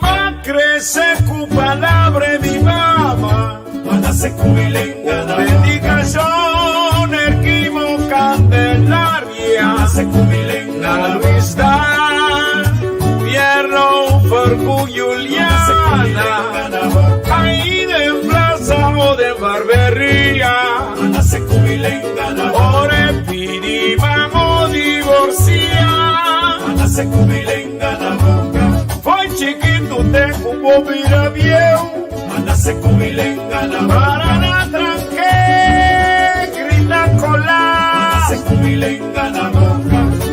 M'a crece cu palabra di mi mama. Dedicacion Erquimo Candelaria Na Luis Daal Fierro Fercu Juliana Ahí den plaza o den barberia Ora e pidi mamo divorcia Fo'i chikitu te ku bo bira bieu Para na tranke grita kola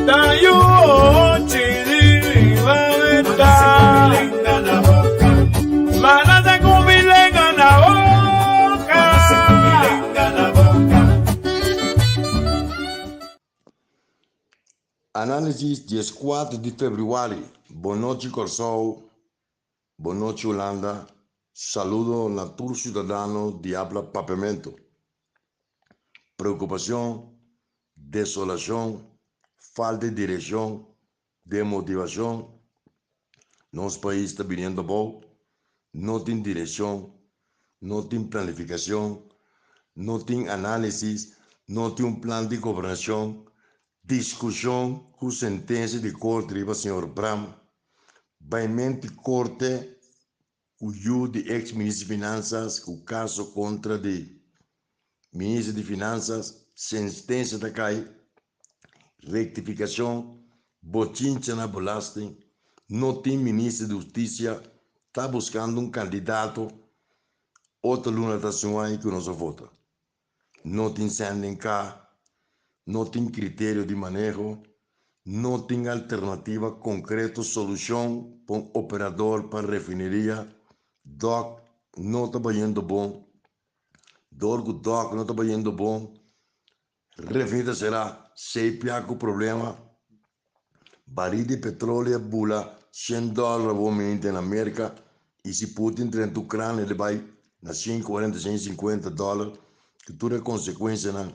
Ta yu ochi di riba meta Manase ku mi lenga na boka. Análisis 14 di febrüari Bon nochi Kòrsou, bon nochi Hulanda, saludo na tur siudadano di habla Papiamentu. Preokupashon, desolashon, falta di direkshon, demotivashon, nos pais ta biniendo abou, no tin direkshon, no tin planifikashon, no tin análisis, no tin un plan di gobernashon, Diskushon ku sentensia di korte riba señor Bram baimenti korte ku yu di eks minister di Finansas ku kaso kontra di minister di Finansas, sentensia ta kai, rektifikashon, bochincha na belasting, no tin minister di hustisia, ta buskando un kandidato, otro luna ta suai ku nos a vota. No tin sending ka, no tin criterio di maneho, no tin alternativa concreto solucion pa un operador pa refineria, dok no ta bayendo bon, dor cu dok no ta bayendo bon, refineria ta cera, CPA cu problema, baril di petroleo a bula shen dollar awor minti na Merca y si Putin drenta Ucrania el bay na shen cuarenta, shen cincuenta dollar cu tur e consecuencianan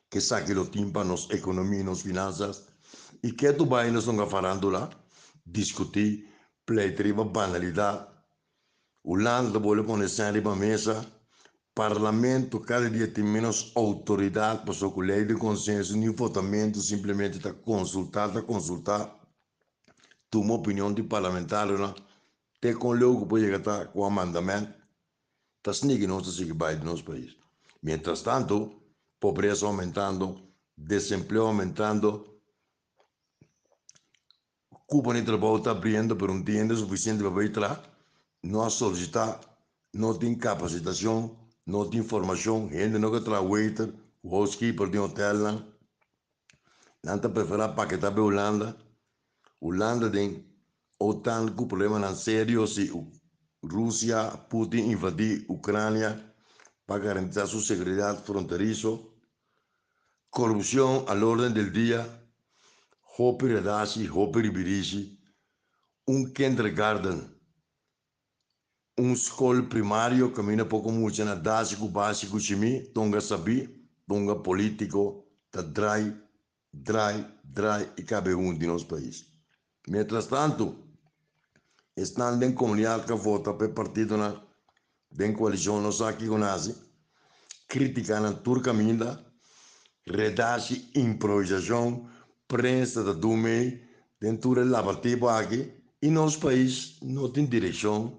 cu esaki lo tin pa nos economia y nos finanzas y ketu bay nos no farandula, discuti, pleita riba banalidad. Hulanda ta bolbe pone sèn riba mesa. Parlamento kada dia tin ménos outoridat pasobra ku lei di konsenso ni votamentu simplemente ta konsultá ta konsultá tuma opinion di parlamentarionan te kon leu ku por yega ta ku amandament ta sniki nos ta sigui bai di nos pais. Mientras tanto pobresa oumentando, desempleo oumentando. Cupo di trabou ta abriendo pero no tin hende suficiente pa bay traha, no a solicita, no tin capacitacion, no tin formacion, hende no ke traha waiter, housekeeper den hotelnan, nan ta prefera paketa bay Hulanda, Hulanda den OTAN cu problemanan serio si Rusia, Putin invadi Ucrania pa garantisa su seguridad fronterizo. Corupcion al orden del dia, hopi redashi, hopi ribirishi, un kindergarten, un scol primario caminda poco mucha na dashi cu bashi cu shimi, tonga sabi, tonga politico ta drai, drai, drai y cabe hundi nos pais. Mientras tanto, esnan den comunidad ca vota pa e partidonan den coalicion no sa kico nan haci, critica nan tur caminda, redaci, improvisacion, prensa ta dun mey den tur e labatibo aki y nos pais no tin direccion,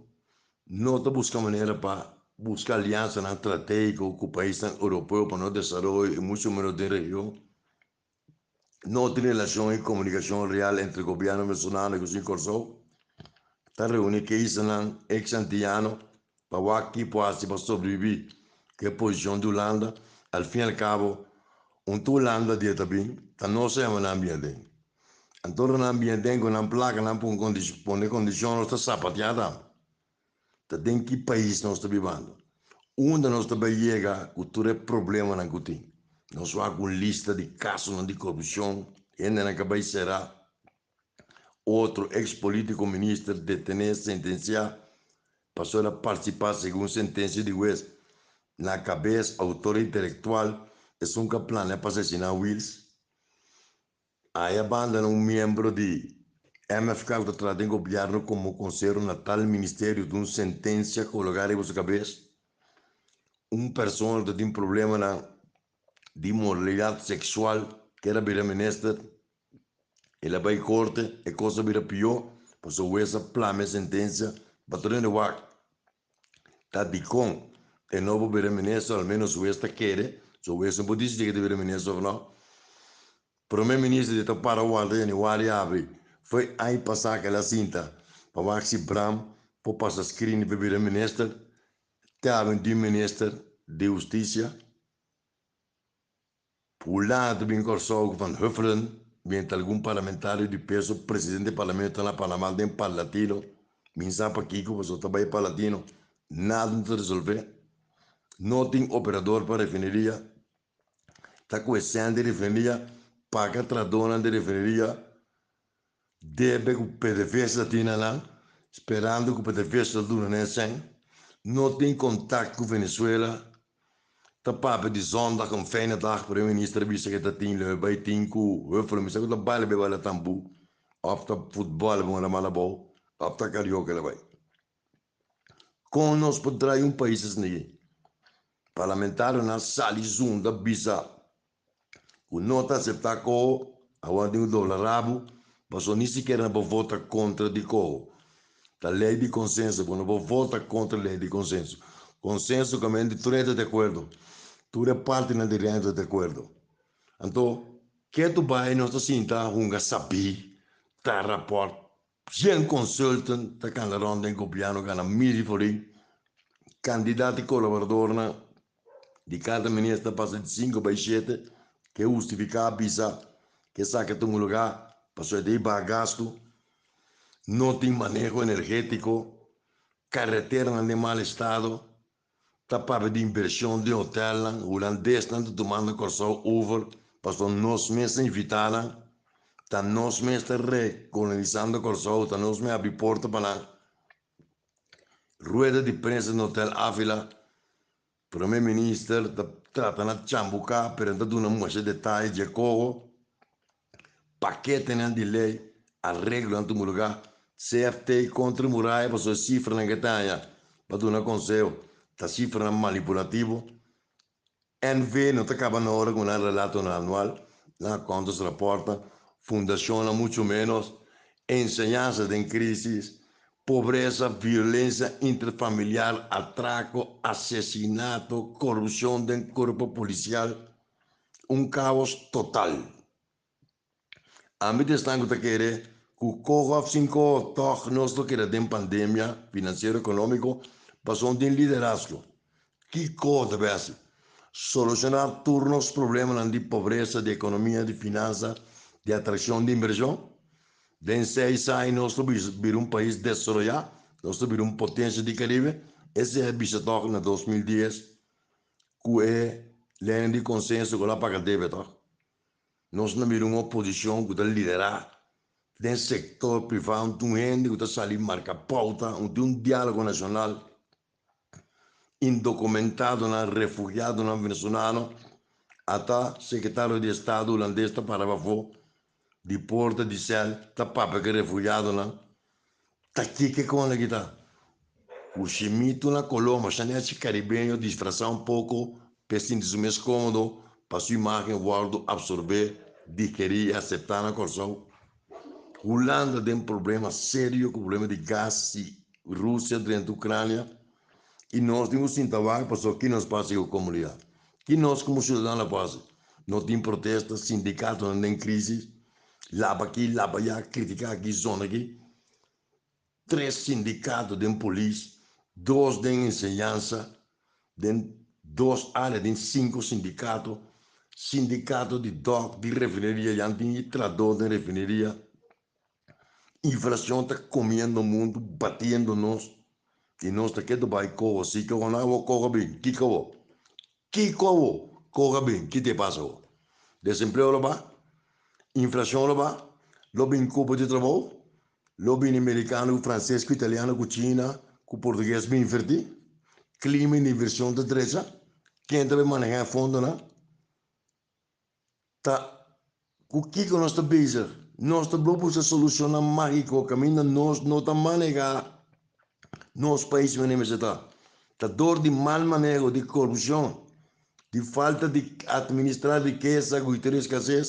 no ta busca manera pa busca alianzanan strategico cu paisnan europeo pa nos desaroyo y mucho menos den region. No tin relashon i komunikashon real entre gobièrnu venezolano i ku sin Kòrsou. Ta reuní keisernan eks-antiyano pa wak ki por hasi pa sobrebibí ku e posishon di Hulanda. Al fin i al kabo, un tur Hulanda dia ta bin, ta nos a yama nan bin aden. Anto ora nan bin aden ku nan plaka nan pone kondishon nos ta sapateá tambe. Ta den ki pais nos ta bibando? Unda nos ta bai yega ku tur e problemanan ku tin? Nos wak un lista di kasonan di korupshon, hendenan ka bai será, otro eks politiko minister detené, sentensiá pasobra el a partisipá segun sentensia di hues. Na kabes outor intelektual esun ku a plania pa asesiná Wiels. Aya banda na un miembro di. MFK ku ta traha den gobièrnu komo konsehero na tal ministerio dun sentensia kologá riba su kabes. Un persona ku ta tin problemanan di moralidat seksual ker a bira minister, el a bai korte, e kos a bira pió pasobra hues a plama e sentensia pa tur hende wak. Ta dikon e no por bira minister, al menos hues ta kere, so hues no por disidi ke ta bira minister of no. Prome minister di ta para warda januari abri, foi aña pasa ke el a sinta pa wak si Bram por pasa screening pa bira minister, te awe tin minister di hustisia. Hulanda ta bin Kòrsou ku Van Huffelen, mientras algun parlamentario di peso, presidente di parlamento ta na Panama den Parlatino, min sa pakiko pasobra ta bai Parlatino, nada no ta resolve, no tin operador pa refineria, ta ku e sèn di refineria paga trahadónan di refineria, debe ku PDVSA ta tin na nan, sperando ku PDVSA ta duna nan e sèn, no tin kontakto ku Venezuela. Ta papia di zondag een fijne dag, prome minister a bisa ke ta tin lo e bai tin ku Huffelen, mi sa ku ta baila bai baila tambú of ta futbòl bai manda abou of ta karaoke la bai. Kon nos por drai un pais asina aki? Parlamentarionan sali zunda bisa ku no ta aseptá koho, awor tin ku dobla rabu pasobra ni sikiera nan por vota kontra di koho. Ta lei di konsenso, bo no por vota kontra lei di konsenso. Konsenso kaminda di tur hende ta di akuerdo, tur e partinan di Reino ta di akuerdo. Anto ketu bai nos ta sinta hunga sabí, ta rapòrt, yen consultant ta kanda rònt den gobièrnu gana mil di florin, kandidat i kolaboradornan di kada minister ta pasa di sinku bai shete ke hustifiká bisa ke esaki a tuma lugá pasobra e ta baha gastu, no tin maneho energétiko, kareteranan den mal estado, ta papia di invershon den hotelnan, hulandesnan ta tumando Kòrsou over pasobra nos mes a invitá nan, ta nos mes ta rekolonisando Kòrsou, ta nos mes a abri porta pa nan. Rueda di prensa na Hotel Avila, Prome Minister ta trata na chambuká pero no ta duna masha detaye dje koho, paketenan di lei, areglonan tuma lugá, CFT kontra muraya pasobra e sifranan ke ta haña pa duna konseho ta sifranan manipulativo, NV no ta kaba na ora ku nan relatonan anual, nan accountantsrapòrtnan, fundashonnan muchu ménos, enseñansa den krísis, pobresa, violensia interfamiliar, atrako, asesinato, korupshon den kuerpo polisial, un kaos total. Ami ta esnan ku ta kere ku koho òf sin koho tòg nos lo keda den pandemia finansiero ekonómiko pasobra no tin liderazgo. Kiko ta bai hasi? Solushoná tur nos problemanan di pobresa, di ekonomia, di finansa, di atrakshon di invershon? Den seis aña nos lo bira un pais desaroyá, nos lo bira un potensia di Karibe? Esei a bisa tòg na 2010 ku e leinan di konsenso ku lo a paga debe tòg. Nos na mira un oposishon ku ta liderá den sektor privá, un tin hende ku ta sali marka pouta, un tin un diálogo nashonal, indokumentadonan, refugiadonan venezolano, ata sekretario di estado hulandes ta para pafó di porta di sèl ta papia ku e refugiadonan. Ta kiko kon aki ta? Ku shimitu na koló masha nechi karibeño disfrasá un poko p'e sinti su mes kómodo pa su imágen wòrdu apsorbé, digerí i aseptá na Kòrsou. Hulanda den problema serio ku problema di gas i Rusia drenta Ukrania i nos tin ku sinta wak pasobra ki nos por hasi ku komunidat? Ki nos komo siudadano por hasi? No tin protesta, sindikatonan den krísis. Laba aki, laba allá, critica aki, zona aki. Tres sindicato den polis, dos den enseñansa, den dos area den cinco sindicato, sindicato di dok, di refineria, ya tin e trahador den refineria. Inflacion ta comiendo mundo, batiendo nos, y nos ta keto bay coho, si coho na awo coho bin, kico awo? Kiko awo? Koga bin, ki te pasa awo? Desempleo lo ba? Inflashon lo ba? Lo bin kupo di trabou? Lo bini merikano ku franses ku italiano ku china ku portugues bin invertí? Klima di invershon ta drecha? Ken ta bai manehá e fondonan? Ta ku kiko nos ta bezig? Nos ta blo buska solushonnan mágiko kaminda nos no ta manehá nos pais manera mester ta. Ta dor di mal maneho, di korupshon, di falta di atministrá rikesa ku tur eskasés,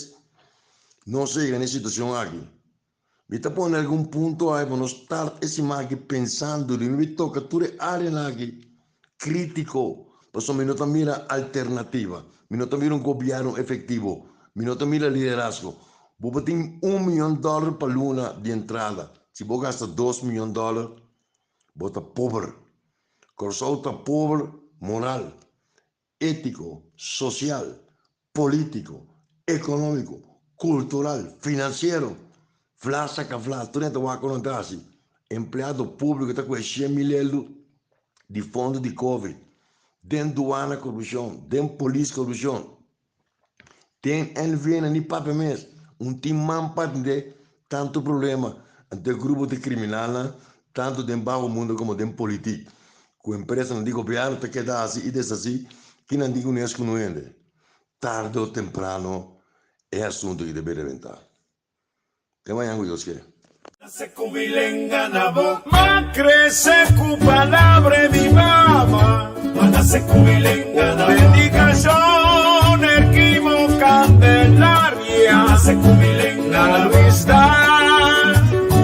nos a yega na e situashon aki. Mi ta pone algun punto ai pa nos start e siman aki pensando di mi toka tur e areanan aki kritiko pasobra mi no ta mira alternativa, mi no ta mira un gobièrnu efektivo, mi no ta mira liderazgo. Bo por tin un miyon dòler pa luna di entrada, si bo gasta dos miyon dòler bo ta pober. Kòrsou ta pober moral, étiko, sosial, polítiko, ekonómiko, kultural, finansiero. Vla saka vla, tur hende ta wak ku nan ta hasi. Empleado públiko ta kohe 100,000 eldo di fondo di covid. Den duana korupshon, den polis korupshon, den NVN ni papia mes. Un tin man pa atendé tantu problema ante grupo di kriminalnan tantu den baho mundo komo den politik. Ku empresanan di gobièrnu ta keda hasi i deshasí kinan tin ku nes ku no hende. Tarde o temprano e asuntu aki debe rebentá. Te mañan ku Dios kere. Ma crece cu palabra mi mama. Dedicacion Erquimo Candelaria Na Luis Dan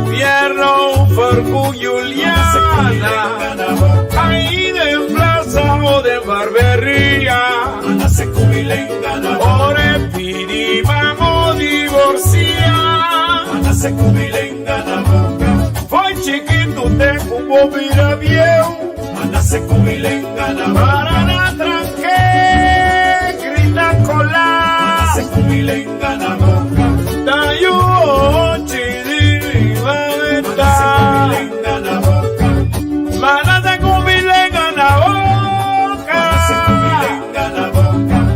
Fierro Fercu Juliana Ahí den plaza o den barberia Ora e pidi mamo divorcia Foi chikitu te ku bo bira bieu.